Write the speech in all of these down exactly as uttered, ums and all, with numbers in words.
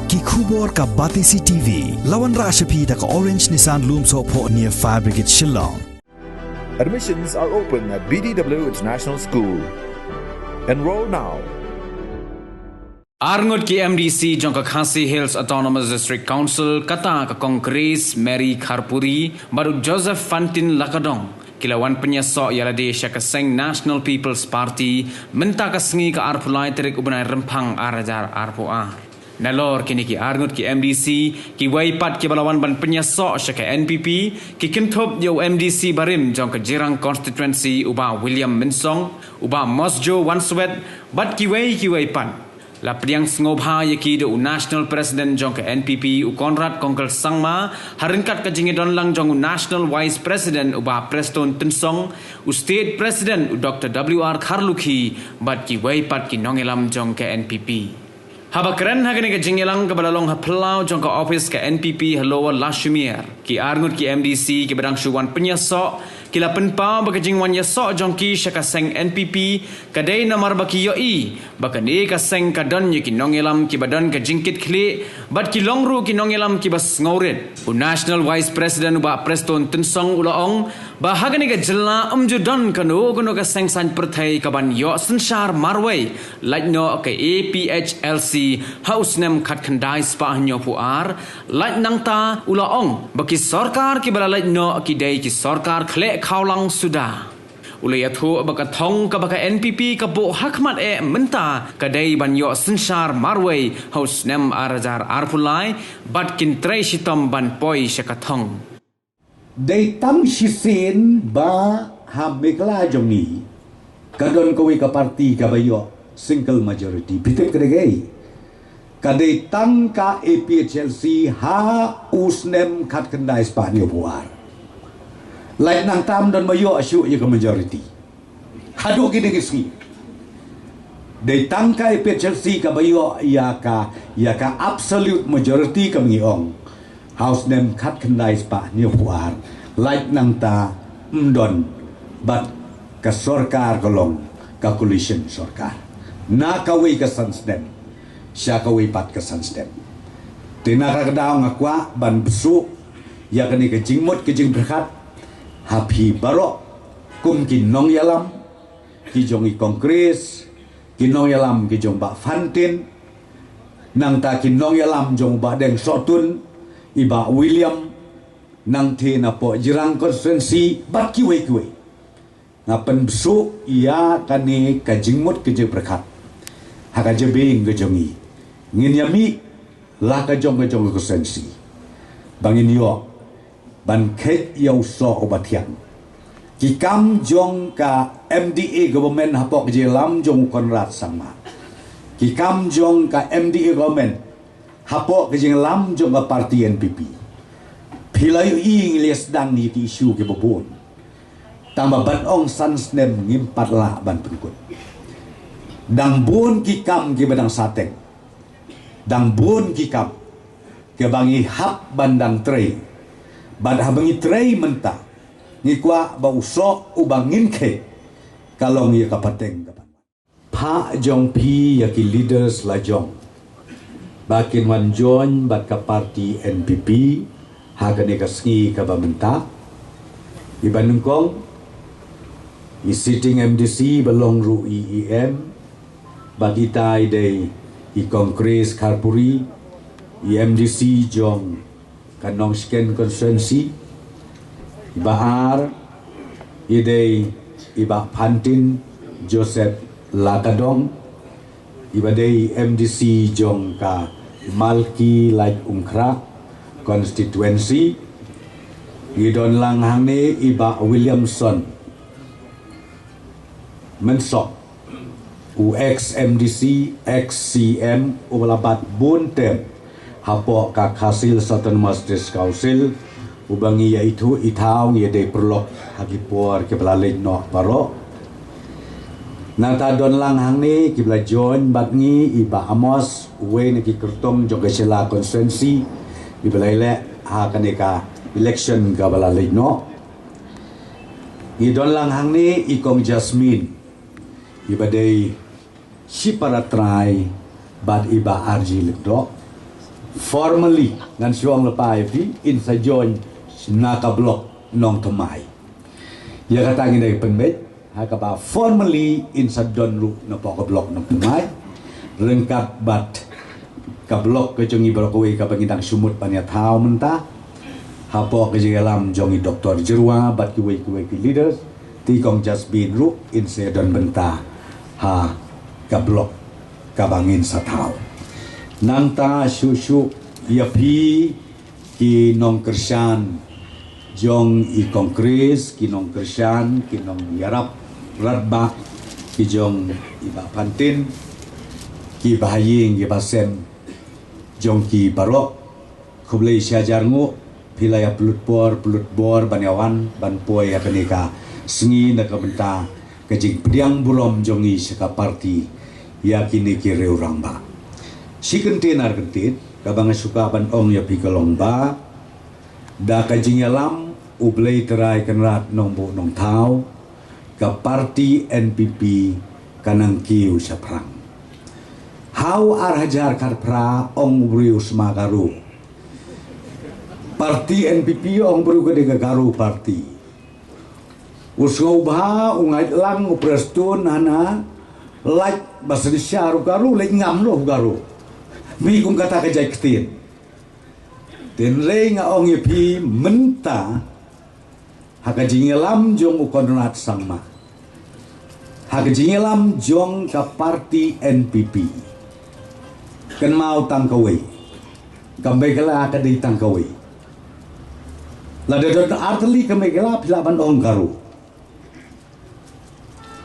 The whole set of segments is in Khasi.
Ki khubor ka Batesi T V. La wanrah sha phi da ka Orange Nissan Lumsohphoh near Fire Brigade Shillong. Admissions are open at B D W International School. Enroll now. Arngut ki M D C jong ka Khasi Hills Autonomous District Council kata ka Kong Grace Mary Kharpuri bad u Joseph Fantin Lakadong ki la wan pynïasoh ïa lade sha ka seng National People's Party mynta ka sngi ka arphew lai tarik u bnai Rymphang ar hajar arphew ar. Nalor kine ki arngut ki M D C, kiwei pat kiba la wan ban pynïasoh sha ka N P P, ki kynthup ïa u M D C barim jong ka Jirang Constituency u Bah William Mynsong, u Bah Mosjoe Wanswet, bad kiwei kiwei pat. La pdiang sngewbha ïa ki da u National President jong ka N P P u Conrad Kongkal Sangma, ha ryngkat ka jingïadonlang jong u National Vice President u Bah Prestone Tynsong, u State President u Doctor W R Kharlukhi, bad kiwei pat ki nongïalam jong ka N P P. Haba kren ha kane ka jingïalang kaba la long ha phyllaw jong ka ophis ka N P P ha Lower Lashmer, ki arngut ki M D C kiba dang shu wan pynïasoh ki la pynpaw ba ka jingwan ïasoh jong ki sha ka seng N P P ka dei namar ba ki ïohi ba kane ka seng ka don ïa ki nongïalam kiba don ka jingkitkhlieh bad ki long ruh ki nongïalam kiba sngewrit. U National Vice President u Bah Prestone Tynsong u la ong ba ha kane ka jylla ym ju don kano kano ka seng saiñ pyrthei kaban ïoh synshar marwei lait noh ka A P H L C ha u snem khatkhyndai spah hynñiewphew ar. Lait nangta u la ong ba ki sorkar kiba la lait noh ki dei ki sorkar khleh khawlang suda. U la ïathuh ba ka thong kaba ka N P P ka buh ha khmat eh mynta ka dei ban ïoh synshar marwei ha u snem ar hajar arphew lai bad kin trei shitom ban poi sha ka thong. Dei tang shisien ba ha Meghalaya jong ngi ka don kawei ka parti kaba ïoh single majority. Phi tip ka dei kaei? Ka dei tang ka A P H L C ha u snem khatkhyndai spah hynñiewphew ar. Lait nangta ym don ba ïoh shuh ïa ka majority. Haduh kine ki sngi. Dei tang ka A P H L C kaba ïoh ïa ka, ïa ka absolute majority kaba ngi ong. Ha u snem khatkhyndai spah hynñiewphew ar. Lait nangta ym don bad ka sorkar ka long ka coalition sorkar. Na kawei ka san snem sha kawei pat ka san snem. Te na kata ka daw nga kwah ban bsuh ïa kane ka jingmut ka jingpyrkhat ha phi baroh kum ki nongïalam, ki jong i Congress, ki nongïalam ki jong Bah Fantin, nangta ki nongïalam jong Bah Deng Sohtun, i Bah William, nangta napoh Jirang Constituency bad kiwei kiwei. Nga pynbsuh ïa kane ka jingmut ka jingpyrkhat ha ka jabieng ka jong ngi. Ngin ïa mih la ka jong ka jong ka constituency ba ngin ïoh ban kheit ïa u soh uba thiang. Ki kam jong ka M D A government hapoh ka jingïalam jong u Conrad Sangma, ki kam jong ka M D A government hapoh ka jingïalam jong ka parti N P P. Phi la ïohi ngi la sdang ïa ki issue kiba bun. Tang ba ban ong san snem ngim pat lah ban pynkut. Dang bun ki kam kiba dang sa teng. Dang bun ki kam kiba ngi hap ban dang trei. Bad haba ngi trei mynta ngi kwah ba u soh uba ngin kheit ka long ïa ka pateng ka ban. Phah jong phi ïa ki leaders la jong ba kin wan join bad ka parti N P P ha kane ka sngi kaba mynta. Iba nyngkong i sitting M D C ba long ruh i E M, bad itai dei i Congress Kharpuri, i M D C jong ka Nongshken constituency. Iba ar i dei i Bah Phantin Joseph Lakadong, iba dei M D C jong ka Malki Laitumkhrah constituency. I don lang hangne i Bah Williamson Mynsong, u ex M D C, ex C M, uba la bat bun term hapoh ka Khasi Hills Autonomous District Council, uba ngi ïa ithuh ithaw ngi ïa dei paralok ha ki por kiba la leit noh baroh. Nangta don lang hangne kiba la join bad ngi i Bah Amos, uwei na ki kyrtong jong ka Shella constituency, iba la ïaleh ha kane ka election kaba la leit noh. Ngi don lang hangne i Kong Jasmine, iba dei shipara trai bad i Bah Arji Lyngdoh. Formally ngan shu ong lypa ïa phi, in sa join na ka block Nongthymmai. Ïa kata ngin ïa pynbeit, ha kaba formally in sa don ruh na pdeng ka block Nongthymmai. Ryngkat bad ka block ka jong ngi baroh kawei kaba ngi dang shu mut ban ïa thaw mynta, hapoh ka jingïalam jong i Doktor Jyrwa bad kiwei kiwei ki leaders, te i Kong Jasbin ruh in sa ïa don bynta ha ka block kaba ngin sa thaw. Nangta shuh shuh ïa phi ki nongkyrshan jong i Kong Chris, ki nongkyrshan, ki nongïarap radbah ki jong i Bah Phantin, ki bahaïing, ki bahasem jong ki baroh. Khublei shihajar nguh, phi la ïa pynlut por pynlut bor ban ïa wan ban poi ha kane ka sngi na ka bynta ka jingpdiang burom jong ngi sha ka party ïa kine ki riew rangbah. Shi kyntien ar kyntien, kaba nga shu kwah ban ong ïa phi ka long ba, da ka jingïalam U Blei Trai Kynrad Nongbuh Nongthaw, ka party N P P ka nang kiew shaphrang. Ha u ar hajar khatphra ong u briew sma Garo. Party N P P ong u briew ka dei ka Garo party. U sngewbha u ngeit lang u Prestone hana, lait ba synshar u Garo, lait ngam noh u Garo. Mih kum kata ka jait ktien. Hynrei nga ong ïa phi mynta, ha ka jingïalam jong u Conrad Sangma, ha ka jingïalam jong ka party N P P, kynmaw tang kawei, ka Meghalaya ka dei tang kawei. Lada don artylli ka Meghalaya phi lah ban ong Garo.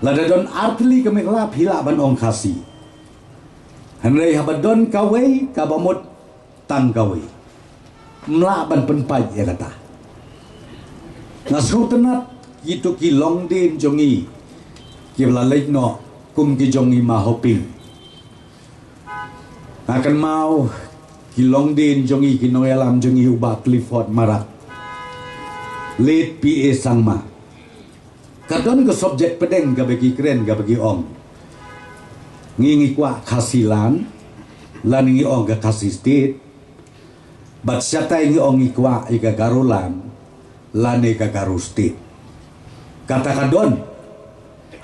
Lada don artylli ka Meghalaya phi lah ban ong Khasi. Hynrei haba don kawei kaba mut tang kawei, ym lah ban pynpait ïa kata. Nga sngewtynnat kito ki longdien jong ngi kiba la leit noh kum ki jong i Ma Hoping. Nga kynmaw ki longdien jong ngi, ki nongïalam jong ngi, u Bah Clifford Marak, late P A Sangma. Ka don ka subject pdeng kaba ki kren, kaba ki ong, ngi ngi kwah Khasi land, lane ngi ong ka Khasi state. Bad shatai ngi ong ngi kwah ïa ka Garo land lane ka Garo state. Kata ka don,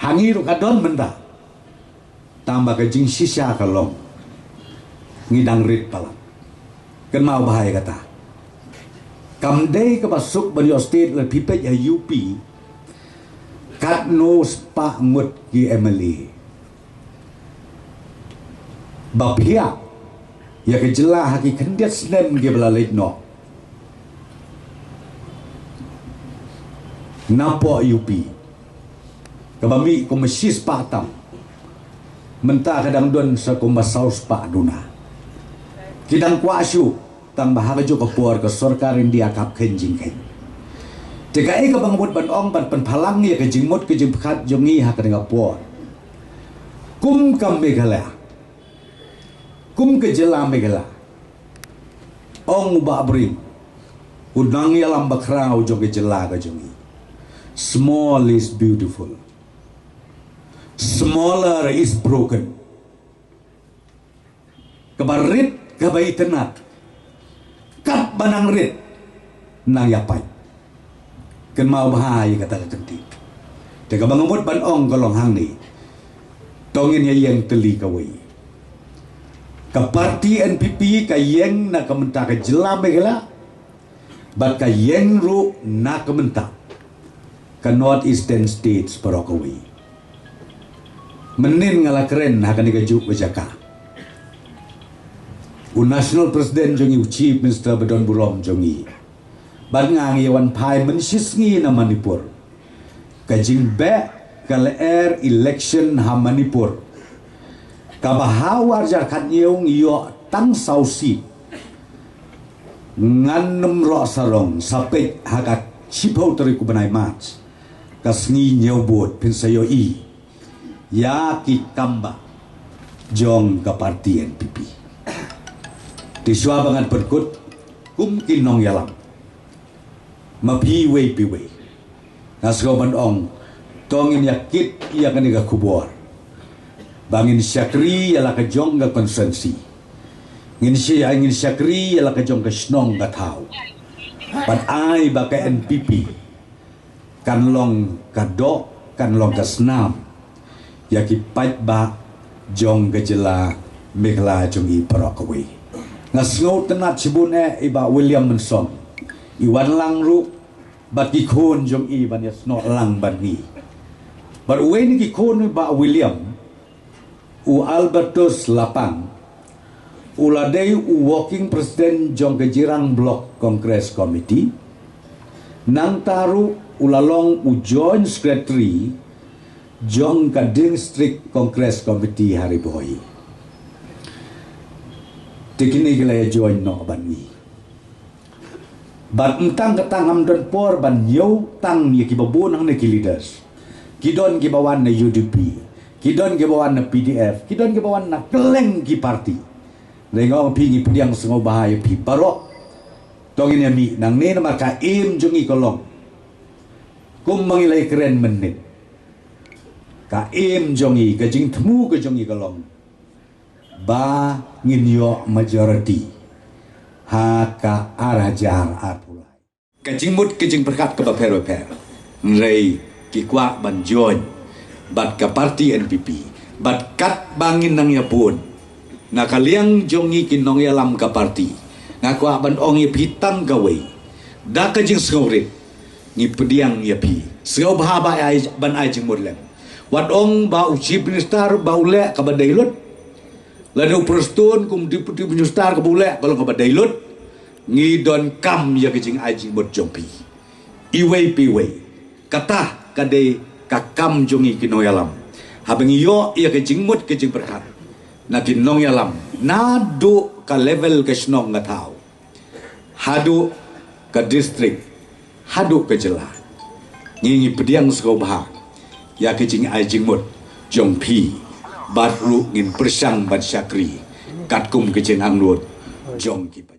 ha ngi ruh ka don mynta. Tangba ka jingshisha ka long, ngi dang rit palat. Kynmaw bha ïa kata. Kam dei kaba suk ban ïoh state, lada phi peit ha U P, katno spah ngut ki M L A ba phiah ïa ka jylla ha ki khyndiat snem kiba la leit noh. Napoh U P, kaba mih kum shispah tam, mynta ka dang don sa kumba saw spah duna. Ki dang kwah shuh, tangba ha kajuh ka por ka sorkar India ka hap kheiñ jingkheiñ. Te kaei kaba nga mut ban ong ban pynphalang ïa ka jingmut ka jingpyrkhat jong ngi ha kane ka por, kum ka Meghalaya, kum ka jylla Meghalaya, ong u Bah Bring, u nongïalam bakhraw jong ka jylla ka jong ngi, small is beautiful, smaller is broken. Kaba rit, kaba itynnad, katba nang rit, nang ïa pait. Kynmaw bha ïa kata ka kyntien. Te kaba nga mut ban ong ka long hangne, to ngin ïa ïeng tylli kawei. Ka party N P P ka ïeng na ka bynta ka jylla Meghalaya, bad ka ïeng ruh na ka bynta ka North Eastern States baroh kawei. Mynnin nga la kren ha kane kajuh ka jaka, u National President jong ngi, u Chief Minister ba don burom jong ngi bad nga ngi ïa wan phai mynshisngi na Manipur. Ka jingbeh ka lyer election ha Manipur, kaba ha u arhajar khathynñiew ngi ïoh tang saw seat, ngan nym roh sarong, sa peit ha ka shiphew tarik u bnai March, ka sngi ñiewbud, phin sa ïohi ïa ki kambah jong ka party N P P. Te shuwa ba ngan pynkut, kum ki nongïalam, ma phi iwei pa iwei, nga sngew ban ong, to ngin ïa kit ïa kane ka khubor ba ngin shakri ïa la ka jong ka constituency. Ngin shi ai ngin shakri ïa la ka jong ka shnong ka thaw. Bad ai ba ka N P P kan long ka doh, kan long ka snam ïa ki paidbah jong ka jylla Meghalaya jong i baroh kawei. Nga sngewtynnat shibun eh i Bah William Mynsong, i wan lang ruh bad ki khun jong i ban ïasnoh lang bad ngi. Bad uwei na ki khun i Bah William, u Albertus Lapang, u la dei u working president jong ka Jirang Block Congress Committee. Nangta ruh u la long u joint secretary jong ka District Congress Committee ha Ri Bhoi. Te kine ki la ïa join noh bad ngi. Bad ym tang kata, ngam don por ban ñiew tang ïa kiba bun hangne ki leaders. Ki don kiba wan na U D P, ki don kiba wan na P D F, ki don kiba wan na kylleng ki party. Nga ong phi, ngi pdiang sngewbha ïa phi baroh. To ngin ïa mih nangne namar ka aim jong ngi ka long, kum ma ngi la ïakren mynnin, ka aim jong ngi, ka jingthmu ka jong ngi ka long ba ngin ïoh majority ha ka ar hajar arphew lai. Ka jingmut ka jingpyrkhat kaba pher bapher, hynrei ki kwah ban join bad ka party N P P. Bad katba ngin nang ïa bun, na ka liang jong ngi ki nongïalam ka party, nga kwah ban ong ïa phi tang kawei, da ka jingsngewrit, ngi pdiang ïa phi sngewbha ba ai, ban ai jingmut lem. Wat ong ba u Chief Minister ba u leh kaba dei lut, lane u Prestone kum Deputy Minister kaba u leh ka long kaba dei lut, ngi donkam ïa ka jingai jingmut jong phi iwei pa iwei. Kata ka dei ka kam jong ngi ki nongïalam, haba ngi ïoh ïa ka jingmut ka jingpyrkhat na ki nongïalam naduh ka level ka shnong ka thaw, haduh ka district, haduh ka jylla. Ngi, ngi pdiang sngewbha ïa ka jingai jingmut jong phi, bad ruh ngin pyrshang ban shakri katkum ka jingangnud jong ki paid.